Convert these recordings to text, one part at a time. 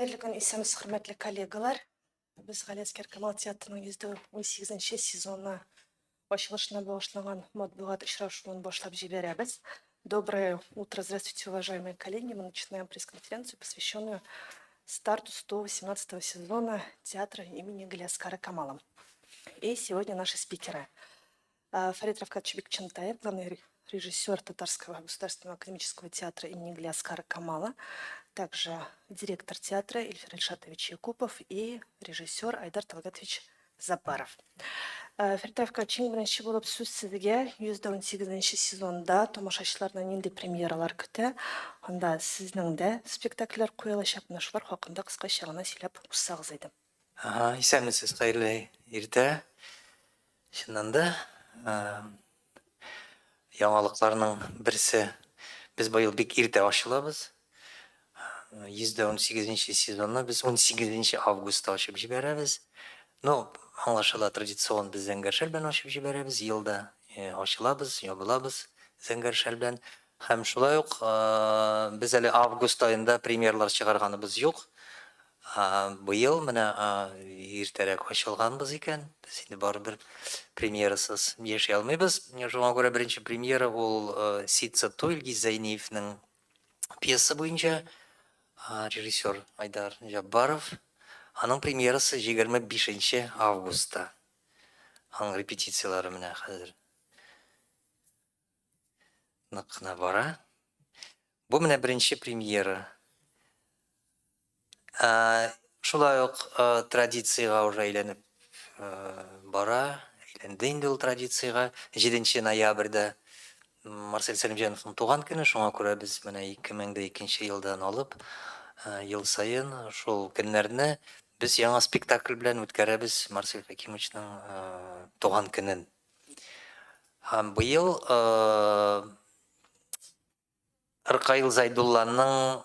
Хәерле көн, исәнмесез, хөрмәтле коллегалар. Без Галиәсгар Камал театрының 118 сезоны ачылышына багышланган матбугат очрашуын башлап җибәрәбез. Доброе утро, здравствуйте, уважаемые коллеги. Мы начинаем пресс-конференцию, посвященную старту 118 сезона театра имени Галиаскара Камала. И сегодня наши спикеры. Фарид Рафкатович Бикчантаев, главный режиссер Татарского государственного академического театра имени Галиаскара Камала, также директор театра Ильфир Ильшатович Якупов и режиссер Айдар Талгатович Запаров. Фәрит Рафкатович, иң беренче булып сүз сезгә. 118 сезонда тамашачыларны нинди премьералар көтә? Анда сезнең дә спектакльләр куелачак. Менә шулар хакында кыскача гына сөйләп узсагыз иде. Ага, исәнмесез, хәерле иртә. Чыннан да, яңалыкларның берсе, без быел бик иртә ачылабыз. 118 сезонны без 18 августта ачып җибәрәбез. Ну, аңлашыла, традицион без Зәңгәр шәл белән ачып җибәрәбез. Елда ачылабыз, ябылабыз Зәңгәр шәл белән. Һәм шулай ук без әле август аенда премьералар чыгарганыбыз юк. Быел менә иртәрәк ачылганбыз икән, без инде барыбер премьерасыз яши алмыйбыз. Шуңа күрә беренче премьера ул Ситса туй Илгиз Зәйниевнең пьеса буенча, режиссер Айдар Җаббаров. Аның премьерасы 25 августта. Аның репетицияләре менә хәзер нык кына бара. Бу менә беренче премьера. Шулай ук традициягә уже әйләнеп бара, әйләнде инде ул традициягә. 7 ноябрьдә Марсель Сәлимҗановның туган көне, шуңа күрә без менә 2002 елдан алып ел саен шул көннәрне без яңа спектакль белән үткәрәбез Марсель Хәкимовичның туган көнен. Һәм быел Ркаил Зайдулланың,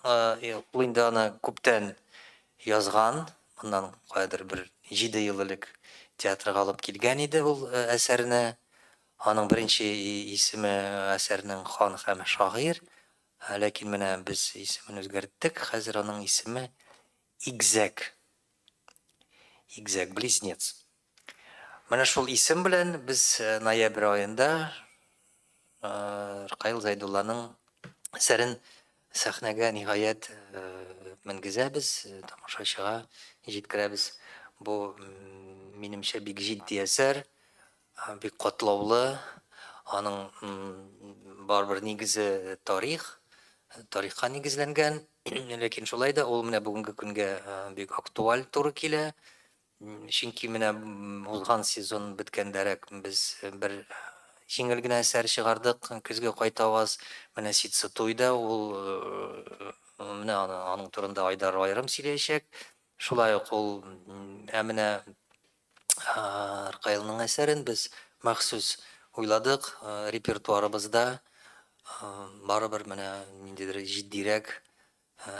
ул инде аны күптән язган, моннан каядыр бер 7 ел элек театрга алып килгән иде ул әсәрне. Аның беренче исеме әсәрнең Хан һәм шагыйрь. Ләкин менә без исемен үзгәрттек. Хәзер аның исеме Игзәк. Игзәк, близнец. Менә шул исем белән без ноябрь аенда Ркаил Зайдулланың әсәрен сәхнәгә ниһаять менгезәбез, тамашачыга җиткерәбез. Бу, минемчә, бик җитди әсәр, бик катлаулы. Аның барыбер нигезе тарих, тарихка нигезләнгән. Ләкин шулай да ул менә бүгенге көнгә бик актуаль туры килә. Чөнки менә узган сезон беткәндәрәк без бер җиңел генә әсәр чыгардык, Көзге кайтаваз. Менә Ситсы туйда ул менә аны, аның турында Айдар аерым сөйләячәк. Шулай ук ул, ә менә Ркаилның әсәрен без махсус уйладык, репертуарыбызда барыбер менә ниндидер җитдирәк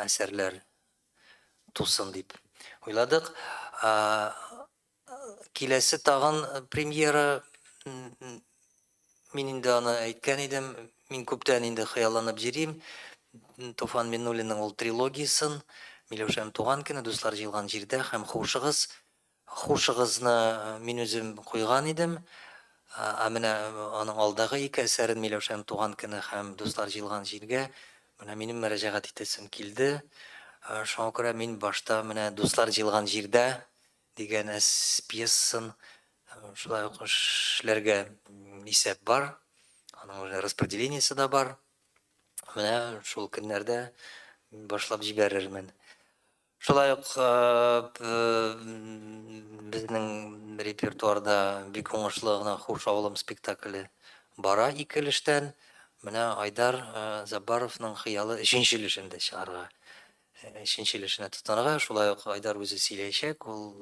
әсәрләр тусын дип уйладык. Киләсе тагын премьера, мин инде аны әйткән идем, мин күптән инде хыялланып йөрим. Туфан Миннуллинның ул трилогиясын, Миләүшәм туган көне, Дуслар җыелган җирдә һәм Хушыгыз. Хушыгызны мин үзем куйган идем. Ә менә аның алдагы ике әсәрен, Миләүшәнең туган көне һәм Дуслар җыелган җиргә, менә минем мөрәҗәгать итәсем килде. Шуңа күрә мин башта менә Дуслар җыелган җирдә дигән әс пьесасын шулай ук эшләргә исәп бар. Аның уже распределениесе дә бар. Менә шул көннәрдә башлап җибәрермен. Шулай ук безнең репертуарда бик уңышлы гына Хуш авылым спектакле бара ике өлештән. Менә Айдар Заббаровның хыялы өченче өлешен дә чыгарга, өченче өлешенә тотынырга. Шулай ук Айдар үзе сөйләячәк ул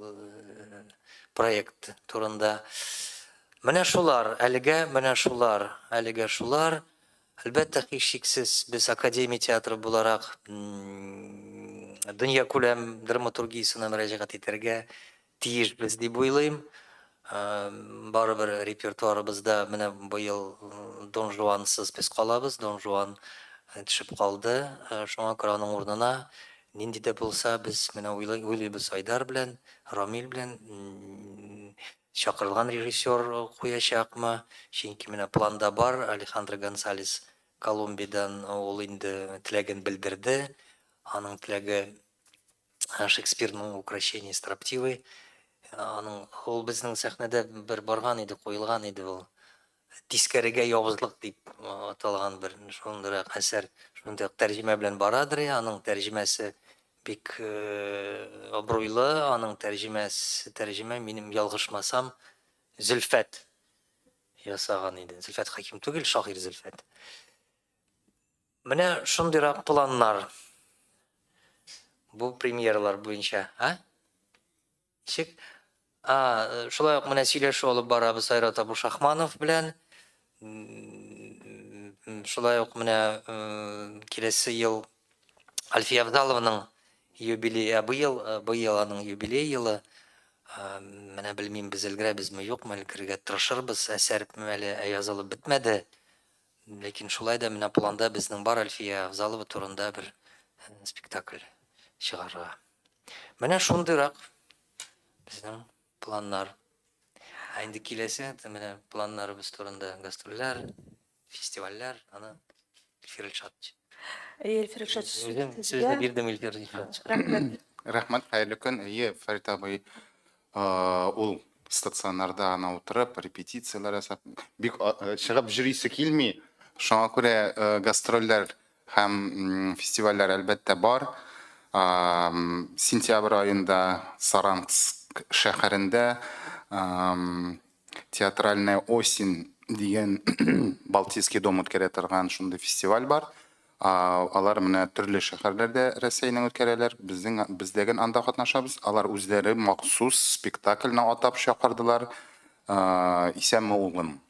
проект турында. Менә шулар, әлегә менә шулар, әлегә шулар. Әлбәттә, һичшиксез, без академия театры буларак дөньякүләм драматургиясенә мөрәҗәгать итәргә тиешбез дип уйлыйм. Барыбер репертуарыбызда менә быел Дон Жуансыз без калабыз. Дон Жуан төшеп калды. Шуңа күрә аның урынына Нинди дә булса без менә уйлыйбыз Айдар белән, Рамил белән, чакырылган режиссер куячакмы? Чөнки менә планда бар Алехандро Гонсалес Колумбиядән, ул инде теләген белдерде. Аның теләге Шекспирның Укрощение строптивой. Аның ул безнең сәхнәдә бер барган иде, куелган иде ул. Тискәрегә явызлык дип аталган бер шундыйрак әсәр, шундыйрак тәрҗемә белән барадыр. Аның тәрҗемәсе бик абруйлы, аның тәрҗемәсе, тәрҗемә, минем ялгышмасам, Зөлфәт ясаган иде. Зөлфәт Хәким түгел, шагыйрь Зөлфәт. Менә шундыйрак планнар бу премьералар буенча, а? Ничек? А, шулай ук менә сөйләшү алып барабыз Айрат Абушахманов белән. Шулай ук менә киләсе ел Альфия Авзалованың юбилее, быел, быел аның юбилей елы. Менә белмим, без өлгерәбезме, юкмы, өлгерергә тырышырбыз. Әсәр әле язылып бетмәде. Ләкин шулай да менә планда безнең бар Әлфия Авзалова турында бер спектакль чыгарырга. Менә шундыйрак безнең планнар. Ә инде киләсе менә планнарыбыз турында гастрольләр, фестивальләр, аны Илфир Илшатович. Әйе, Илфир Илшатович, сүз Үзем сезгә. сүзне бирдем Илфир Илшатович. Рәхмәт. Рәхмәт, хәерле көн. Әйе, Фәрит абый, ул стационарда гына утырып, репетицияләр ясап, бик чыгып йөрисе килми. Шуңа күрә гастрольләр һәм фестивальләр әлбәттә бар. Сентябрь аенда Саранск шәһәрендә Театральная осень дигән Балтийский дом үткәрә торган шундый фестиваль бар. Алар менә төрле шәһәрләрдә Рәсәйнең үткәрәләр. Безнең без дә гел анда катнашабыз. Алар үзләре махсус спектакльне атап чакырдылар. Исәнме, улым.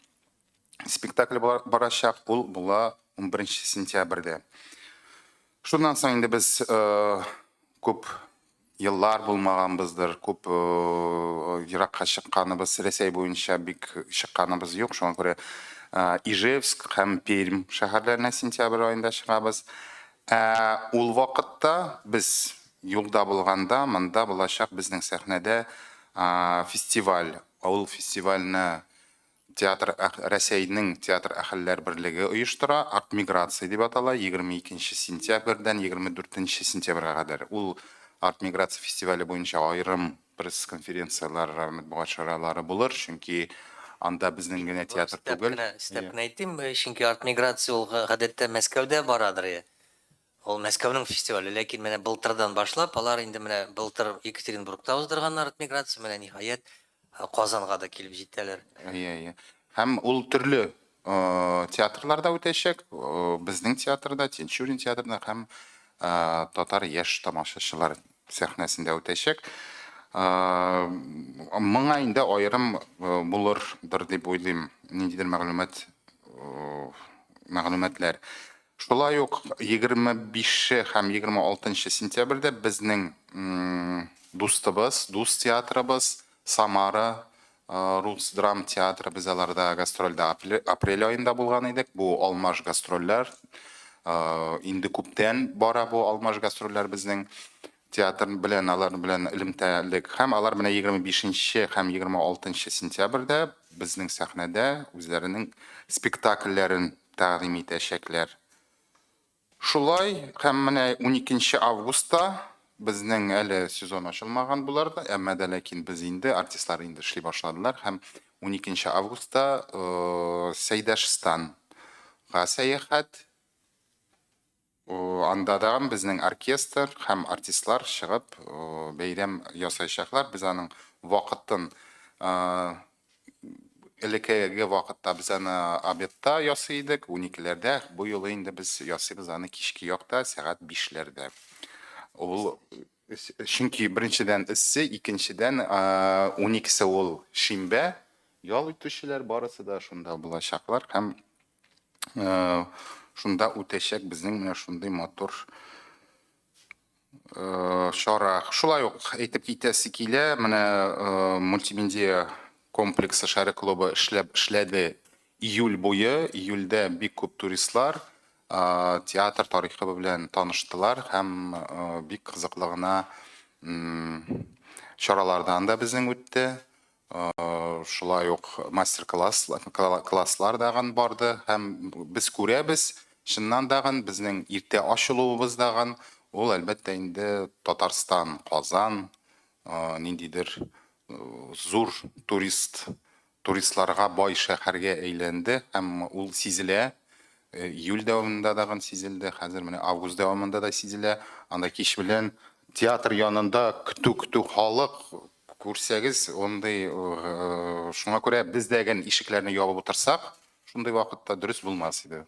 Спектакль барачак, ул була 11 сентябрьдә. Шуннан соң инде без күп еллар булмаганбыздыр, күп еракка чыкканыбыз, Рәсәй буенча бик чыкканыбыз юк. Шуңа күрә Ижевск һәм Пермь шәһәрләренә сентябрь аенда чыгабыз. Ә ул вакытта без юлда булганда, монда булачак безнең сәхнәдә фестиваль. Ул фестивальне Театр Рәсәйнең театр әһелләр берлеге оештыра, Артмиграция дип атала, 22 сентябрьдән 24 сентябрьгә кадәр. Ул Артмиграция фестивале буенча аерым пресс-конференцияләр, матбугат чаралары булыр, чөнки анда безнең генә театр Өстәп түгел. кенә, өстәп кенә әйтим, чөнки Артмиграция ул гадәттә Мәскәүдә барадыр. Ул Мәскәүнең фестивале, ләкин менә былтырдан башлап, алар инде менә былтыр Екатеринбургта уздырганнар Артмиграция, менә ниһаять Казанга да килеп җитәләр. Әйе, әйе. Һәм ул төрле театрларда үтәчәк. Безнең театрда, Тинчурин театрында һәм татар яшь тамашачылар сәхнәсендә үтәчәк. Моңа инде аерым булырдыр дип уйлыйм, ниндидер мәгълүмат мәгълүматлар. Шулай ук 25 һәм 26 сентябрьдә безнең дустыбыз, дус театрыбыз Самара рус драм театры, без аларда гастрольдә апрель аенда булган идек. Бу алмаш гастрольләр. Инде күптән бара бу алмаш гастрольләр безнең театр белән, алар белән элемтәлек. Һәм алар менә 25 һәм 26 сентябрьдә безнең сәхнәдә үзләренең спектакльләрен тәкъдим итәчәкләр. Шулай һәм менә 12 августта безнең әле сезон ачылмаган булыр, әмма дә ләкин без инде, артистлар инде эшли башладылар һәм 12 августта Сәйдәшстанга сәяхәт. Анда да безнең оркестр һәм артистлар чыгып бәйрәм ясаячаклар. Без аның вакытын элеккеге вакытта без аны обедта ясый идек, уникеләрдә. Бу юлы инде без ясыйбыз аны кичке якта, сәгать бишләрдә. Ул чөнки беренчедән эссе, икенчедән уникесе ул шимбә, ял итүчеләр барысы да шунда булачаклар һәм шунда үтәчәк безнең менә шундый матур чара. Шулай ук әйтеп китәсе килә, менә мультимедиа комплексы Шәрык клубы эшләп эшләде июль буе. Июльдә бик күп туристлар. театр тарихы белән таныштылар һәм бик кызыклы гына чаралардан да безнең үтте. Шулай ук мастер-класс класслар дагын барды һәм без күрәбез, чыннан дагын безнең иртә ачылуыбыз дагын ул, әлбәттә инде, Татарстан, Казан ниндидер зур турист туристларга бай шәһәргә әйләнде һәм ул сизелә. Июль дәвамында дагын сизелде, хәзер менә август дәвамында да сизелә. Анда кич белән театр янында көтү-көтү халык күрсәгез, ондый шуңа күрә без дә ишекләрне ябып утырсак, шундый вакытта дөрес булмас иде.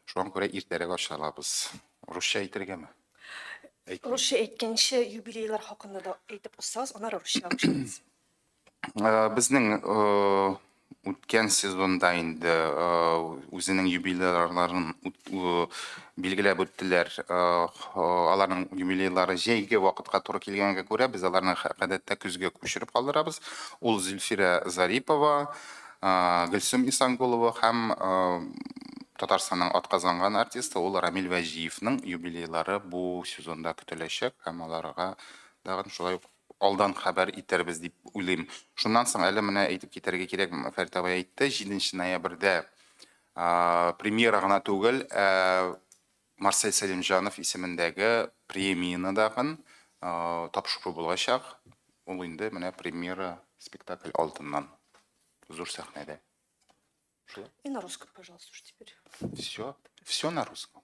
Шуңа күрә иртәрәк ача алабыз. Русча әйтергәме? Русча әйткәнче, юбилейлар хакында да әйтеп узсагыз, аннары русча күчәбез. Безнең үткән сезонда инде үзенең юбилейларын билгеләп үттеләр. Аларның юбилейлары җәйге вакытка туры килгәнгә күрә, без аларны гадәттә көзгә күчереп калдырабыз. Ул Зөлфирә Зарипова, Гөлсем Исангулова һәм Татарстанның атказанган артисты ул Рамил Вәҗиевның юбилейлары бу сезонда көтеләчәк һәм аларга тагын шулай ук алдан хәбәр итәрбез дип уйлыйм. Шуннан соң әле менә әйтеп китәргә кирәк, Фәрит абый әйтте, 7 ноябрьдә премьера гына түгел, ә Марсель Сәлимҗанов исемендәге премияне дагын тапшыру булачак. Ул инде менә премьера спектакль алдыннан зур сәхнәдә. Шулай. И на русском, пожалуйста, уж теперь. Все, все на русском.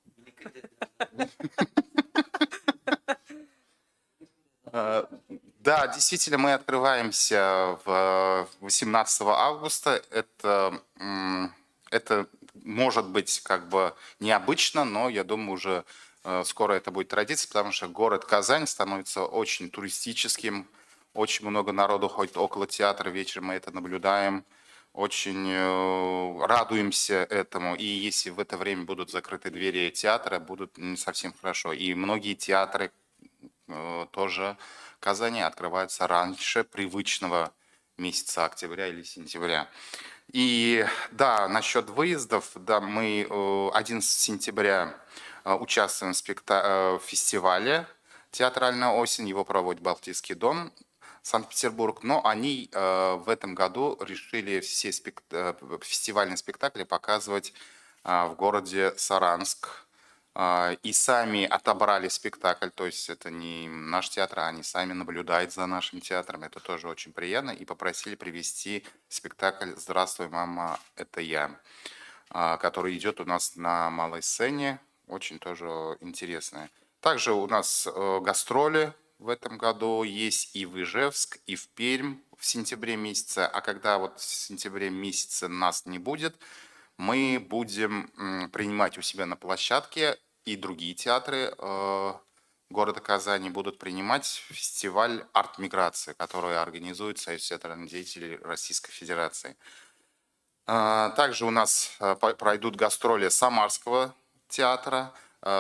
Да, действительно, мы открываемся в 18 августа. Это может быть как бы необычно, но я думаю, уже скоро это будет традиция, потому что город Казань становится очень туристическим. Очень много народу ходит около театра, вечером мы это наблюдаем. Очень радуемся этому. И если в это время будут закрыты двери театра, будут не совсем хорошо. И многие театры тоже Казани открываются раньше привычного месяца октября или сентября. И да, насчет выездов, да, мы 11 сентября участвуем в фестивале «Театральная осень», его проводит Балтийский дом, Санкт-Петербург, но они в этом году решили все фестивальные спектакли показывать в городе Саранск. И сами отобрали спектакль, то есть это не наш театр, а они сами наблюдают за нашим театром, это тоже очень приятно, и попросили привести спектакль «Здравствуй, мама, это я», который идет у нас на малой сцене, очень тоже интересное. Также у нас гастроли в этом году есть и в Ижевск, и в Пермь в сентябре месяце, а когда вот в сентябре месяце нас не будет, мы будем принимать у себя на площадке, и другие театры города Казани будут принимать фестиваль арт-миграции, который организует Союз театральных деятелей Российской Федерации. Также у нас пройдут гастроли Самарского театра.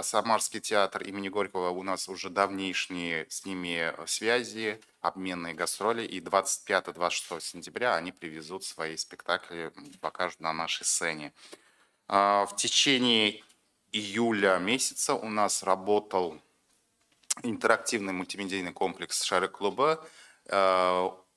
Самарский театр имени Горького, у нас уже давнишние с ними связи, обменные гастроли. И 25-26 сентября они привезут свои спектакли, покажут на нашей сцене. В течение июля месяца у нас работал интерактивный мультимедийный комплекс «Шәрык клубы»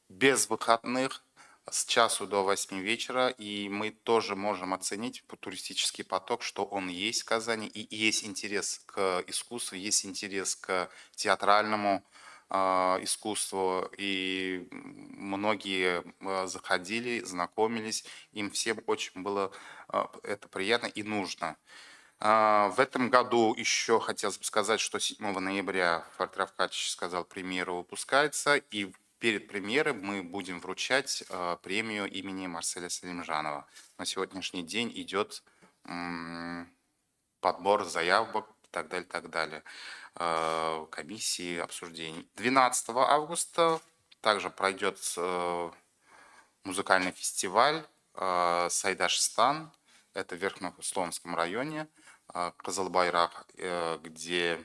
без выходных с часу до 8 вечера, и мы тоже можем оценить туристический поток, что он есть в Казани, и есть интерес к искусству, есть интерес к театральному искусству, и многие заходили, знакомились, им всем очень было это приятно и нужно. В этом году еще хотелось бы сказать, что 7 ноября, Фарид Рафкатович сказал, премьера выпускается, и перед премьерой мы будем вручать премию имени Марселя Салимжанова. На сегодняшний день идет подбор заявок и так далее, так далее. Комиссии, обсуждений. 12 августа также пройдет музыкальный фестиваль Сайдашстан. Это в Верхнеуслонском районе, Кызылбайрак, где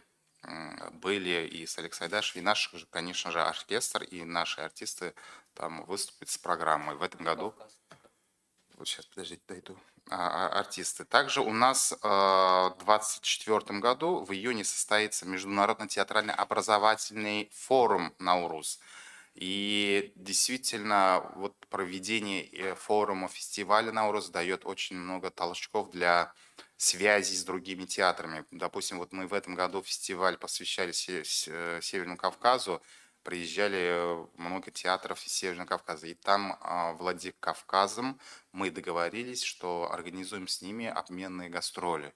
были и Салих Сайдашев, и наш, конечно же, оркестр, и наши артисты там выступят с программой. В этом году... Вот сейчас, подождите, дойду. артисты. Также у нас в 2024 году в июне состоится Международный театральный образовательный форум «Наурус». И действительно, вот проведение форума, фестиваля «Наурус» дает очень много толчков для связи с другими театрами. Допустим, вот мы в этом году фестиваль посвящали Северному Кавказу, приезжали много театров из Северного Кавказа. И там, Владикавказом, мы договорились, что организуем с ними обменные гастроли.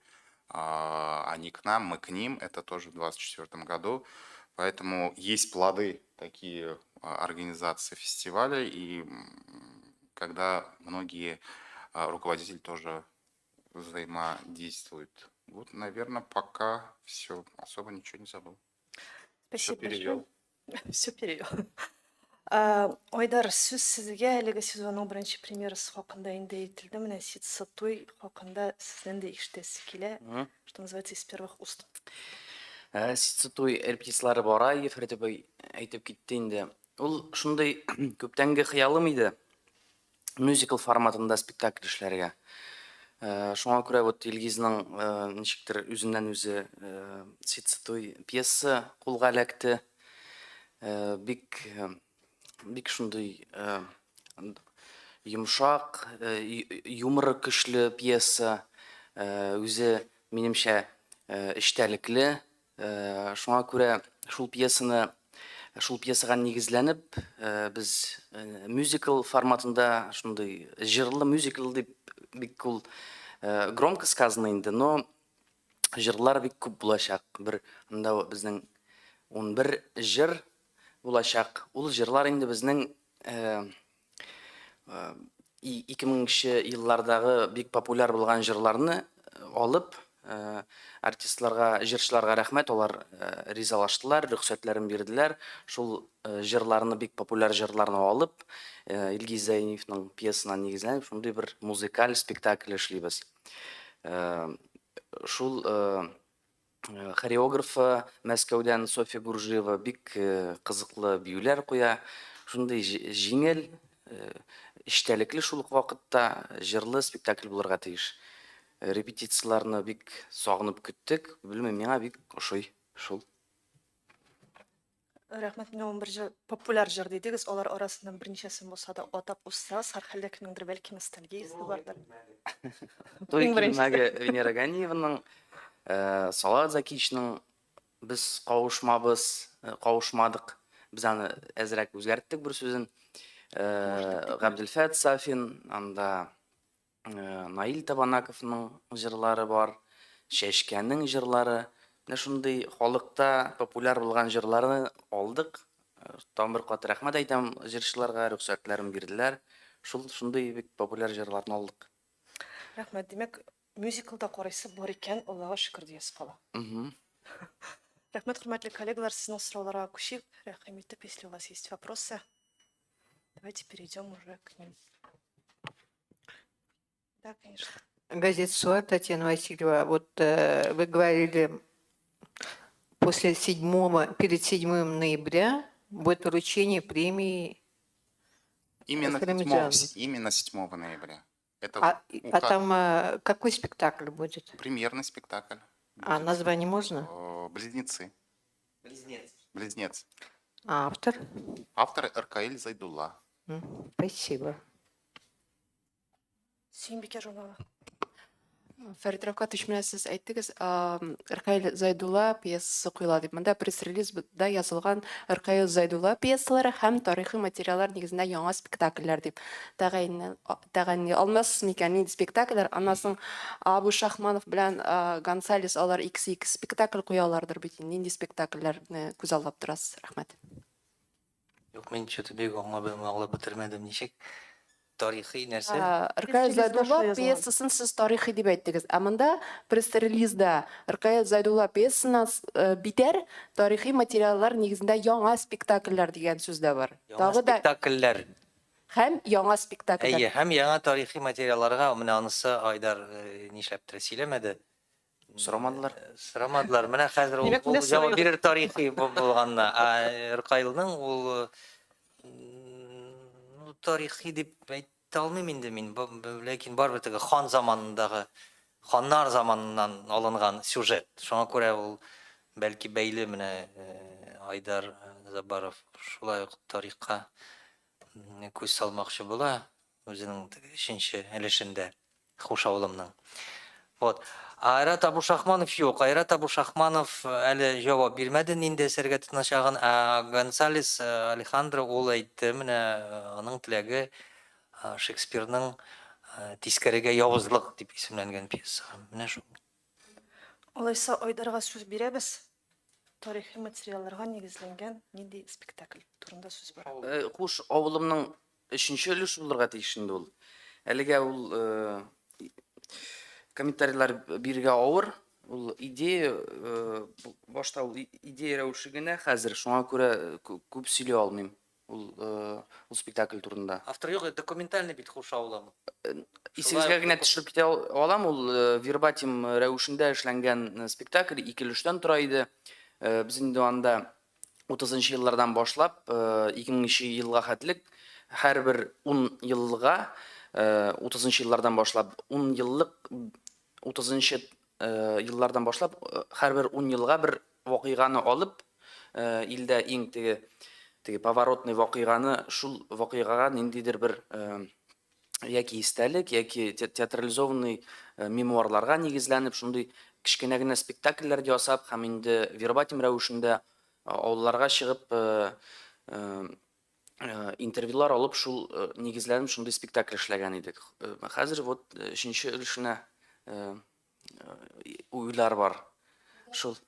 Они к нам, мы к ним. Это тоже в 2024 году. Поэтому есть плоды такие организации фестиваля, и когда многие руководители тоже взаимодействуют. Вот, наверное, пока все. Особо ничего не забыл. Спасибо Все перевел. Все перевел. Айдар, сүз сезгә. Әлеге сезонның беренче премьерасы хакында инде әйтелде. Менә Ситсы туй хакында сездән дә ишетәсе килә. Что называется, из первых уст. Ситсы туй репетициялары бара, Ефрет абый әйтеп китте инде. Ул шундый күптәнге хыялым иде. Мюзикл форматында спектакль эшләргә. Шуңа күрә вот Илгизнең ничектер үзеннән үзе Ситсы туй пьеса кулга эләкте. Бик шундый йомшак, юморы көчле пьеса, үзе минемчә эчтәлекле. Шуңа күрә шул пьесаны, шул пьесага нигезләнеп, без мюзикл форматында, шундый җырлы мюзикл дип бик ул громко сказано инде, но җырлар бик күп булачак. Бер анда безнең 11 җыр булачак. Ул җырлар инде безнең 2000 еллардагы бик популяр булган җырларны алып, артистларга, җырчыларга рәхмәт, алар ризалаштылар, рөхсәтләрен бирделәр. Шул җырларны, бик популяр җырларны алып, Илгиз Зәйниевның пьесасына нигезләнеп, шундый бер музыкаль спектакль эшлибез. Шул хореографы Мәскәүдән Софья Гуржиева бик кызыклы биюләр куя. Шундый җиңел, эчтәлекле шул ук вакытта җырлы спектакль булырга тиеш. Репетицияләрне бик сагынып көттек. Белмим, миңа бик ошый шул. Рәхмәт, менә 11 җыр, популяр җыр дидегез, алар арасыннан берничәсен булса да атап узсагыз, һәрхәлдә кемнеңдер бәлки ностальгиясе бардыр. Туй Иң беренчесе. килмәге Венера Ганиеваның, Салават Закичның «Без кавышмабыз, кавышмадык». Без аны әзрәк үзгәрттек бер сүзен. Габделфәт Сафин, анда Наил Табанаковның җырлары бар, Чәчкәнең җырлары. Менә шундый халыкта популяр булган җырларны алдык. Тагын бер кат рәхмәт әйтәм җырчыларга, рөхсәтләрен бирделәр. Шул шундый бик популяр җырларны алдык. Рәхмәт. Димәк, мюзиклда карыйсы бар икән, Аллага шөкер диясе кала. Рәхмәт, хөрмәтле коллегалар, сезнең сорауларга күчик. Рәхим итеп, если у вас есть вопросы, давайте перейдем уже к ним. Да, конечно. Газета «Суар», Татьяна Васильева. Вот вы говорили, после 7, перед 7 ноября будет вручение премии Именно 7, Салимджану. именно 7 ноября. Это А указ. там какой спектакль будет? Премьерный спектакль. А Будет. название можно? «Близнецы». Близнец. «Близнец». А автор? Автор Ркаиль Зайдулла. Спасибо. Сөембикә журналы. Фәрит Рафкатович, менә сез әйттегез, Ркаил Зайдулла пьесасы куела дип. Монда пресс-релизда язылган Ркаил Зайдулла пьесалары һәм тарихи материаллар нигезендә яңа спектакльләр дип. Тәгаенли алмассыз микән, нинди спектакльләр? Аннан соң Абу Шахманов белән Гонсалес алар икесе ике спектакль куялардыр бит. Нинди спектакльләрне күзаллап торасыз? Рәхмәт. Юк, мин что-то бик аңлап бетермәдем, ничек тарихи нәрсә? Ркаил Пресс-релизда Зайдулла шулай язылган. пьесасын сез тарихи дип әйттегез. Ә монда пресс-релизда Ркаил Зайдулла пьесасыннан битәр тарихи материаллар нигезендә яңа спектакльләр дигән сүз дә бар. Яңа Тагы да спектакльләр. Һәм яңа спектакльләр. Әйе, һәм яңа тарихи материалларга, менә анысы Айдар нишләптер сөйләмәде. Сорамадылар. Сорамадылар. Менә хәзер ул, Димәк, ул менә җавап сорыйлар. бирер тарихи булганына. Ә Ркаилның ул ну, тарихи дип әйт әйтә алмыйм инде мин, ләкин барыбер теге хан заманындагы, ханнар заманыннан алынган сюжет. Шуңа күрә ул бәлки бәйле менә Айдар Забаров шулай ук тарихка күз салмакчы була үзенең теге өченче өлешендә. Хуш авылымның. Вот. Айрат Абушахманов юк. Айрат Абушахманов әле җавап бирмәде нинди әсәргә тотыначагын. Ә Гонсалес Алехандро ул әйтте, менә аның теләге Шекспирның Тискәрегә явызлык дип исемләнгән пьесага. Менә шул. Алайса Айдарга сүз бирәбез. Тарихи материалларга нигезләнгән нинди спектакль турында сүз бара? Хуш авылымның өченче өлеше булырга тиеш инде ул. Әлегә ул комментарийлар бирергә авыр. Ул идея, башта ул идея рәвеше генә хәзер, шуңа күрә күп сөйли алмыйм ул ул спектакль турында. Автор юк, документальный бит Хуш авылым. Исегезгә генә төшереп китә алам, ул вербатим рәвешендә эшләнгән спектакль, ике өлештән тора иде. Без инде анда 30 еллардан башлап 2000 елга хәтлек һәрбер 10 елга 30 еллардан башлап 10 еллык 30 еллардан башлап һәрбер 10 елга бер вакыйганы алып илдә иң теге теге поворотный вакыйганы шул вакыйгага ниндидер бер яки истәлек, яки театрализованный мемуарларга нигезләнеп, шундый кечкенә генә спектакльләр ясап һәм инде вербатим рәвешендә авылларга чыгып интервьюлар алып, шул нигезләнеп шундый спектакль эшләгән идек. Хәзер вот өченче өлешенә уйлар бар. Шул.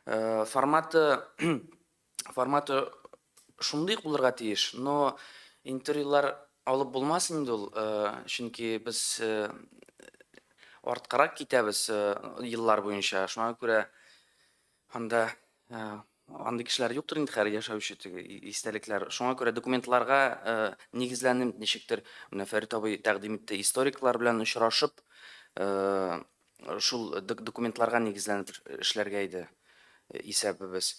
Форматы форматы шундый булырга тиеш, но интервьюлар алып булмас инде ул, чөнки без арткарак китәбез еллар буенча. Шуңа күрә анда андый кешеләр юктыр инде хәзер яшәүче теге истәлекләр. Шуңа күрә документларга нигезләнеп ничектер, менә Фәрит абый тәкъдим итте, историклар белән очрашып, шул документларга нигезләнеп эшләргә иде исәбебез.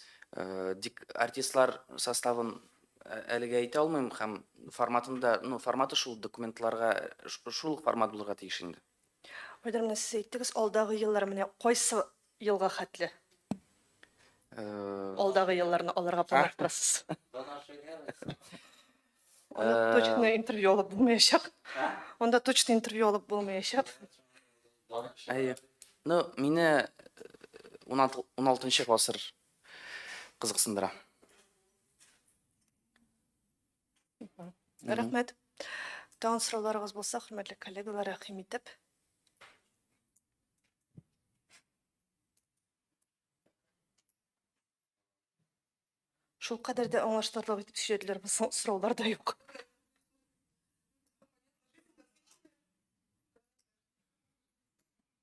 Дик артистлар составын әлегә әйтә алмыйм һәм форматын да, ну, форматы шул документларга шул формат булырга тиеш инде. Айдар, менә сез әйттегез, алдагы еллар менә кайсы елга хәтле? Алдагы елларны алырга планлаштырасыз. Анда точно интервью алып булмаячак. Анда точно интервью алып булмаячак. Әйе. Ну, мине 16 гасыр кызыксындыра. Рәхмәт. Тагын сорауларыгыз булса, хөрмәтле коллегалар, рәхим итеп. Шул кадәр дә аңлашылырлык итеп сөйләделәр, сораулар да юк.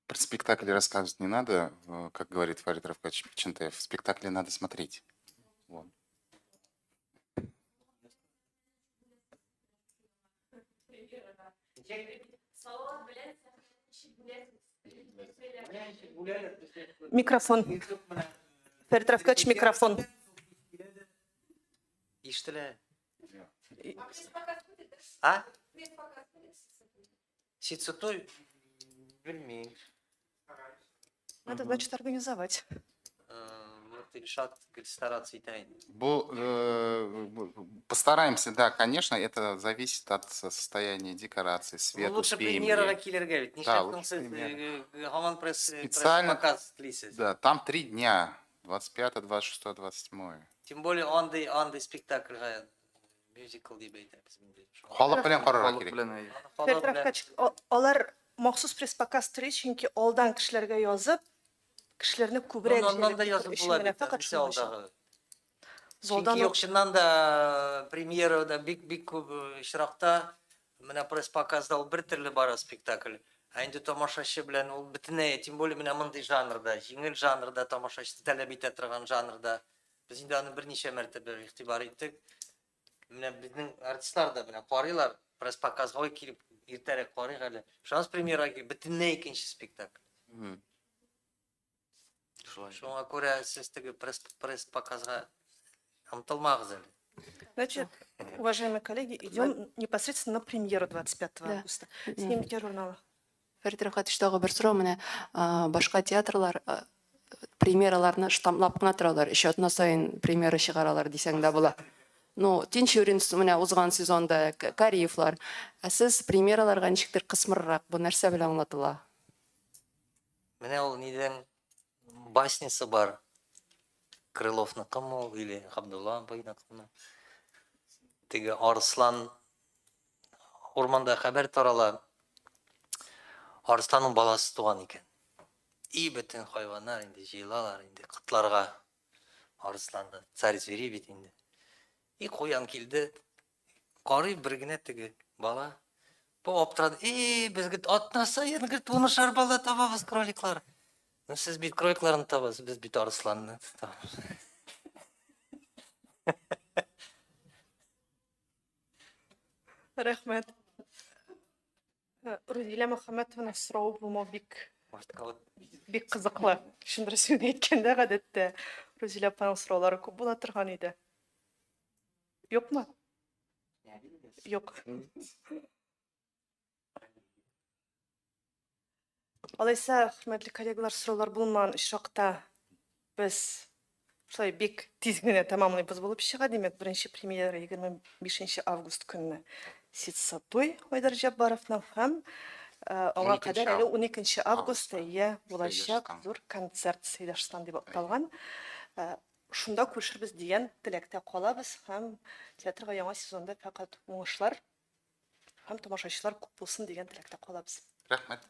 Про спектакль рассказывать не надо, как говорит Фарид Равкадьевич Бикчантаев, спектакли надо смотреть. Вот. Микрофон. Фәрит Рафкатович, микрофон. Ишетелә. А? Сицетой белмим. Надо, значит, организовать. Вот Илшат говорит, стараться итә инде. Бу, постараемся, да, конечно, это зависит от состояния декорации, свет, Ну, лучше успеем премьерага ли. килергә бит. Да, Нишләп лучше сез премьера. һаман пресс Специально- показ телисез? Да, там 3 дня, 25, 26, 27. Тем более андый андый спектакльгә мюзикл дип әйтәбез инде. Халык белән карарга Халык кирәк. белән, әйе. Халык Фәрит белән. Рафкатович, алар махсус пресс-показ тели, чөнки алдан кешеләргә язып, кешеләрне күбрәк Ну, аннан да җәлеп итү язып өчен була генә бит, фәкать нәрсә шуның өчен. алдагы. Залдан Чөнки юк, чыннан да премьерада бик бик күп очракта менә пресс-показда ул бер төрле бара спектакль. Ә инде тамашачы белән ул бөтенләй, тем более менә мондый жанрда, җиңел жанрда, тамашачы таләп итә торган жанрда. Без инде аны берничә мәртәбә игътибар иттек. Менә безнең артистлар да менә карыйлар, пресс-показга килеп иртәрәк карыйк әле. Шанс премьерага бөтенләй икенче спектакль. Шулай. Шуңа күрә сез теге пресс-показга омтылмагыз әле. Значит, Уважаемые коллеги, идем непосредственно на премьеру 25 Да. августа. Снимки журнала. Фәрит Рәфкатович, тагы бер сорау менә башка театрлар премьераларны штамплап кына торалар. Өч атна саен премьера чыгаралар дисәң дә була. Ну, Тинчурин менә узган сезонда Кариевлар. Ә сез премьераларга ничектер кысмыррак. Бу нәрсә белән аңлатыла? Менә ул нидән баснясы бар. Крыловныкымы ул или Габдулла абыйныкымы? Теге арыслан урманда хәбәр тарала. Арысланның баласы туган икән. И бөтен хайваннар инде җыелалар инде котларга. Арысланны царь зверей бит инде. И куян килде. Карый бер генә теге бала. Бу аптырады. И, без гет атна саен гет унышар бала табабыз кроликлар. Ну, сез бит кроликларны табасыз, без бит арысланны табабыз. Рәхмәт. Э, Рузилә Мөхәммәтованың соравы булмау бик бик кызыклы. Чын дөресен әйткәндә, гадәттә Рузилә апаның сораулары күп була торган иде. Юкмы? Юк. Алайса, хөрмәтле коллегалар, сораулар булмаган очракта без шулай бик тиз генә тәмамлыйбыз булып чыга. Димәк, беренче премьера 25 август көнне Ситса туй Айдар Җаббаровның һәм э, аңа кадәр әле 12 августта иә булачак зур концерт Сәйдәшстан дип аталган. Э, шунда күрешербез дигән теләктә калабыз һәм театрга яңа сезонда фәкать уңышлар һәм тамашачылар күп булсын дигән теләктә калабыз. Рәхмәт.